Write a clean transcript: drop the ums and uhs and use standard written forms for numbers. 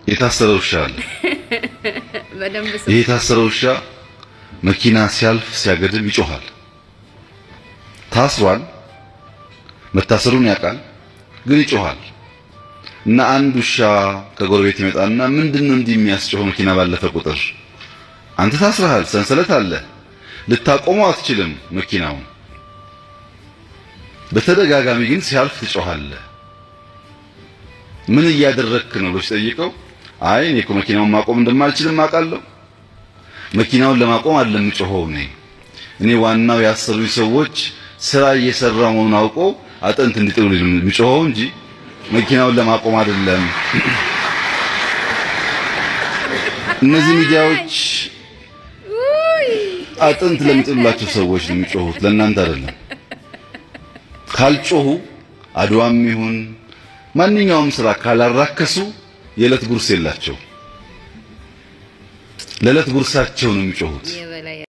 የታሰረ ውሻ አለ። በደንብ ይሄ የታሰረ ውሻ መኪና ሲያልፍ ሲያገድም ይጮሃል። ታስሯል፣ መታሰሩን ያውቃል፣ ግን ይጮሃል። እና አንድ ውሻ ከጎረቤት ይመጣና ምንድነው እንዲህ የሚያስጮኸው መኪና ባለፈ ቁጥር? አንተ ታስረሃል፣ ሰንሰለት አለ፣ ልታቆመው አትችልም መኪናውን። በተደጋጋሚ ግን ሲያልፍ ትጮሃለህ። ምን እያደረግክ ነው ብሎ ሲጠይቀው አይ እኔ እኮ መኪናውን ማቆም እንደማልችልም አውቃለሁ። መኪናውን ለማቆም አይደለም የምጮኸው፣ እኔ ዋናው ያሰሩኝ ሰዎች ስራ እየሰራ መሆኑን አውቆ አጥንት እንዲጥሉልኝ የምጮኸው እንጂ መኪናውን ለማቆም አይደለም። እነዚህ ሚዲያዎች አጥንት ለሚጥሉላቸው ሰዎች ነው የሚጮሁት፣ ለእናንተ አይደለም። ካልጮሁ አድዋም ይሁን ማንኛውም ስራ ካላራከሱ የዕለት ጉርስ የላቸው። ለዕለት ጉርሳቸው ነው የሚጮሁት። የበላይ